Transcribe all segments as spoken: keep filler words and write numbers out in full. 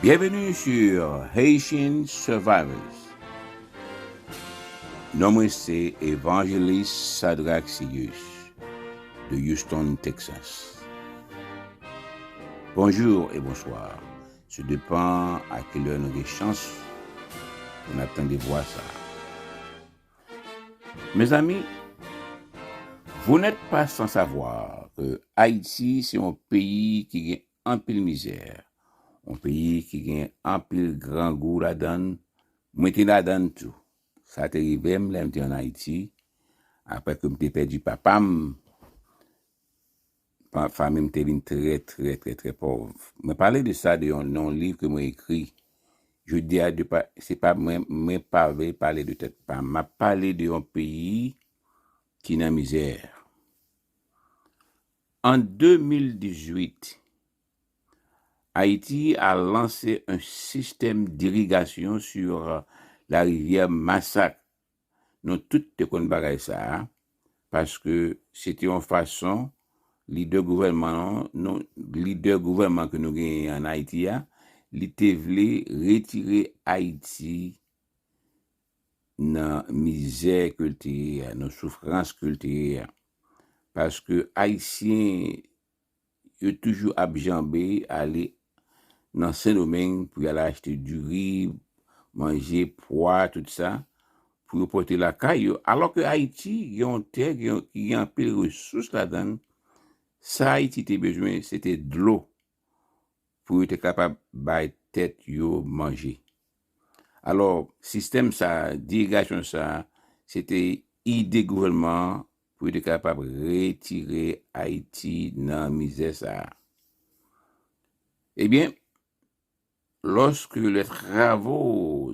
Bienvenue sur Haitian Survivors. Non mwen se Evangelist Sadrax Sirius de Houston, Texas. Bonjour et bonsoir. Se depan a kilè nou gen chans pou n ap tande vwa sa. Mezanmi, vous n'êtes pas sans savoir que Ayiti se yon peyi ki gen anpil mizè, yon peyi ki gen anpil grangou ladan l. Mwen te ladan l tou. Sa te rive m lè m te ann Ayiti, apre ke m te pèdi papa m. Fanmi m te vin trè, trè, trè, trè pòv. Mwen pale de sa de yon, yon liv ke mwen ekri. Jodi a, de pa, se pa mwen, mwen pa vle pale de tèt pa m. M ap pale de yon peyi ki nan mizè. En deux mille dix-huit, Haïti a lancé un système d'irrigation sur la rivière Massac. Nou tout te konn bagay sa a, paske se te yon fason lidè gouvènman an, nou, lidè gouvènman ke nou genyen ann Ayiti a, li te vle retire Ayiti nan mizè ke l te ye a, nan soufrans ke l te ye a. Paske Ayisyen yo toujou ap janbe ale nan Sendomeng pou y al achte diri, manje, pwa, tout sa, pou yo pote lakay yo. Alò ke Ayiti gen yon tè ki gen, ki gen anpil resous ladan l, sa Ayiti te bezwen, se te dlo pou yo te kapab bay tèt yo manje. Alò, sistèm sa, dirigasyon sa, se te ide gouvènman an pou yo te kapab retire Ayiti nan mizè sa a. Ebyen, lorsque les travaux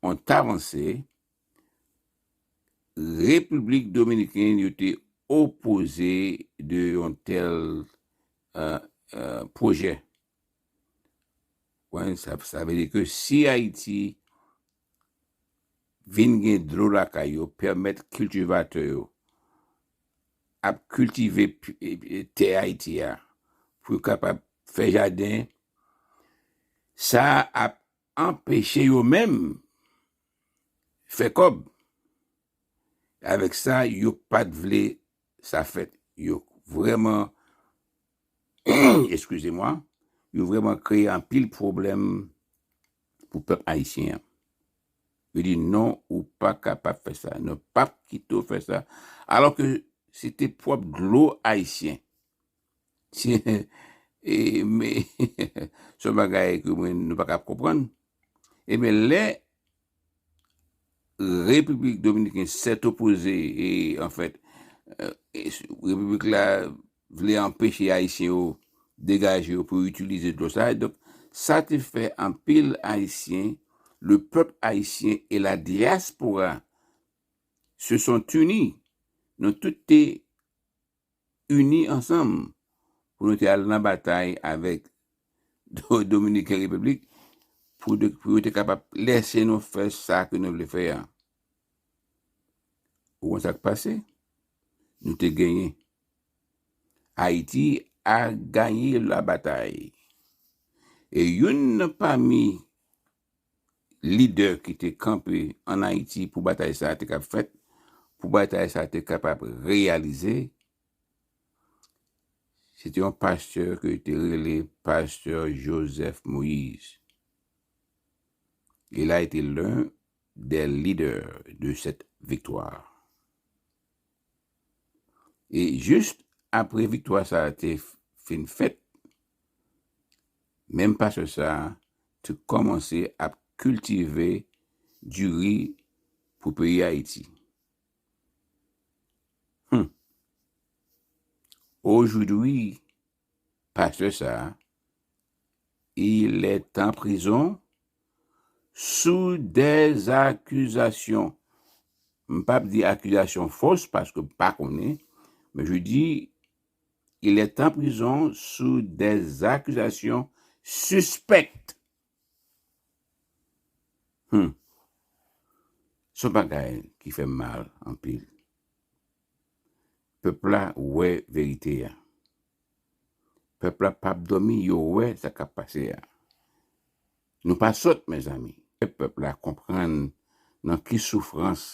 ont avancé, Repiblik Dominikèn yo te opoze de yon tèl, euh, euh, pwojè. Wen, sa, sa vle di ke si Ayiti vin gen dlo lakay yo, pèmèt kiltivatè yo ap kiltive pi-, e, e, tè Ayiti a pou yo kapab fè jaden, sa ap anpeche yo menm fè kòb. Avèk sa, yo pa t vle sa fèt. Yo vrèman, eskize mwa, yo vrèman kreye anpil pwoblèm pou pèp ayisyen an. Yo di, "Non, ou pa kapab fè sa. Nou p ap kite w fè sa." Alò ke se te pwòp dlo ayisyen. Se, e, men, se yon bagay ke mwen, nou pa kab konprann. Ebyen, lè Repiblik Dominikèn s'est opposé, e, anfèt, e, e, Repiblik la vle anpeche Ayisyen yo degaje yo pou yo itilize dlo sa. Donk, sa te fè anpil Ayisyen, le peuple haïtien et la diaspora se sont unis. Nou tout te ini ansanm pou nou te al nan batay avèk Do-, Dominiken Repiblik pou de, pou yo te kapab lèse nou fè sa ke nou vle fè a. Ou konn sa k pase? Nou te genyen. Ayiti a ganye la batay. E youn nan pami lidè ki te kanpe ann Ayiti pou batay sa a te kab fèt, pou batay sa a te kapab reyalize, se te yon pastè ke yo te rele pastè Joseph Moïse. Il a été l'un des leaders de cette victoire. E jis apre viktwa sa a te f-, fin fèt, menm pastè sa a te kòmanse ap kiltive diri pou peyi Ayiti. Hmm. Aujourd'hui, pastè sa a, il est en prison sous des accusations. M p ap di akizasyon fos paske m pa konnen, men je dis, il est en prison sous des accusations suspectes. Hmm. Se yon bagay ki fè m mal anpil. Pèp la wè verite a. Pèp la p ap dòmi, yo wè sa k ap pase a. Nou pa sòt, mezanmi. Fè pèp la konprann nan ki soufrans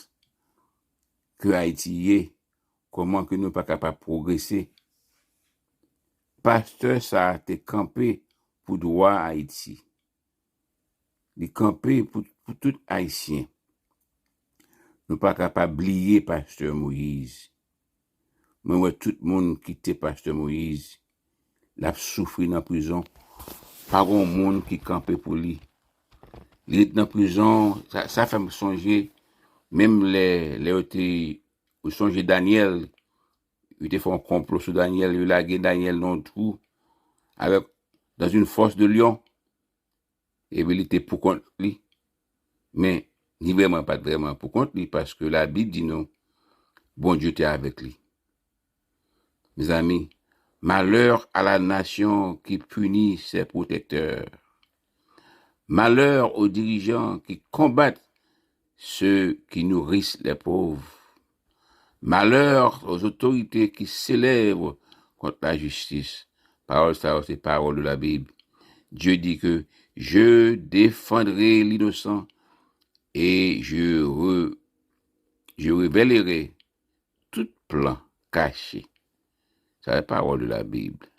ke Ayiti ye, kòman ke nou pa kapab pwogrese. Pastè sa a te kanpe pou dwa Ayiti. Li kanpe pou, pou tout Ayisyen. Nou pa kapab bliye Pastè Moyiz. Mwen wè tout moun kite Pastè Moyiz. L ap soufri nan prizon. Pa gon moun ki kanpe pou li. Li ret nan prizon, sa, sa fè m sonje, menm lè, lè yo te, ou sonje Danyèl, yo te fè yon konplo sou Danyèl, yo lage Danyèl nan yon twou, avèk, dans une fosse de lion. Epi li te poukont li. Men, li vrèman pa t vrèman poukont li, paske Labib di nou, Bondye te avèk li. Mezanmi, malheur à la nation qui punit ses protecteurs. Malheur aux dirigeants qui combattent ceux qui nourrissent les pauvres. Malheur aux autorités qui s'élèvent contre la justice. Pawòl sa yo se pawòl de la Bible. Dieu dit que je défendrai l'innocent et je, re- je révélerai tout plan caché. Sa se pawòl de la Bible.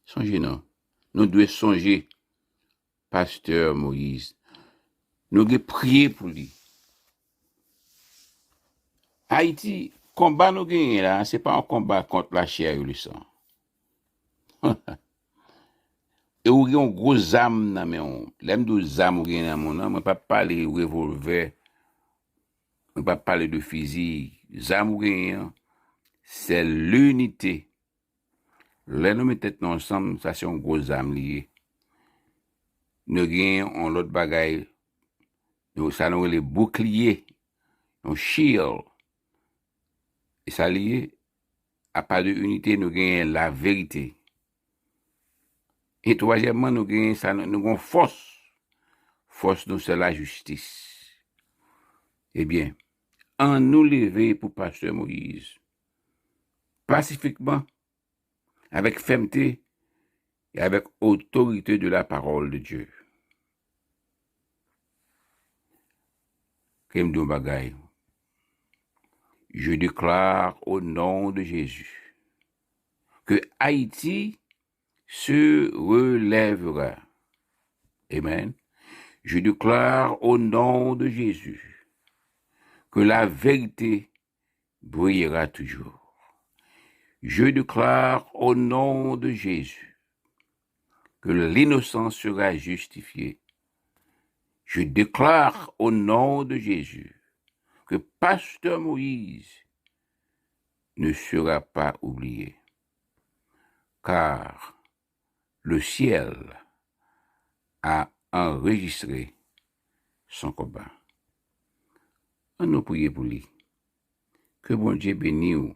Sonje non. Nou dwe sonje Pastè Moyiz. Nou dwe priye pou li. Ayiti, konba nou genyen la, se pa yon konba kont lachè e le san. E ou gen yon gwo zam nan men w. Lè m di w zam ou genyen nan men w nan, mwen p ap pale revòlvè, mwen p ap pale de fizi. Zam ou genyen an, se linite. Lè nou met tèt nou ansanm, sa se yon gwo zam li ye. Nou gen yon lòt bagay, nou, sa nou rele boukliye, yon shield. E sa li ye, apa de inite, nou genyen laverite. E twazyèmman, nou genyen sa, nou, nou gen fòs. Fòs nou se lajistis. Ebyen, ann nou leve pou Pastè Moyiz. Pasifikman, avec fermeté et avec autorité de la parole de Dieu. Ke m di yon bagay. Je déclare au nom de Jésus que Haïti se relèvera. Amen. Je déclare au nom de Jésus que la vérité brillera toujours. Je déclare au nom de Jésus que l'innocent sera justifié. Je déclare au nom de Jésus que Pasteur Moïse ne sera pas oublié, car le ciel a enregistré son combat. Ann nou priye pou li. Ke Bondye beni w.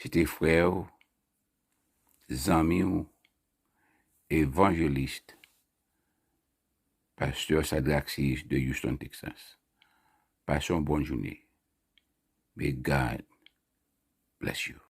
Se te frè w, zanmi w, evanjelis, pastè Sadraxis de Houston, Texas. Pase yon bòn jounen. May God bless you.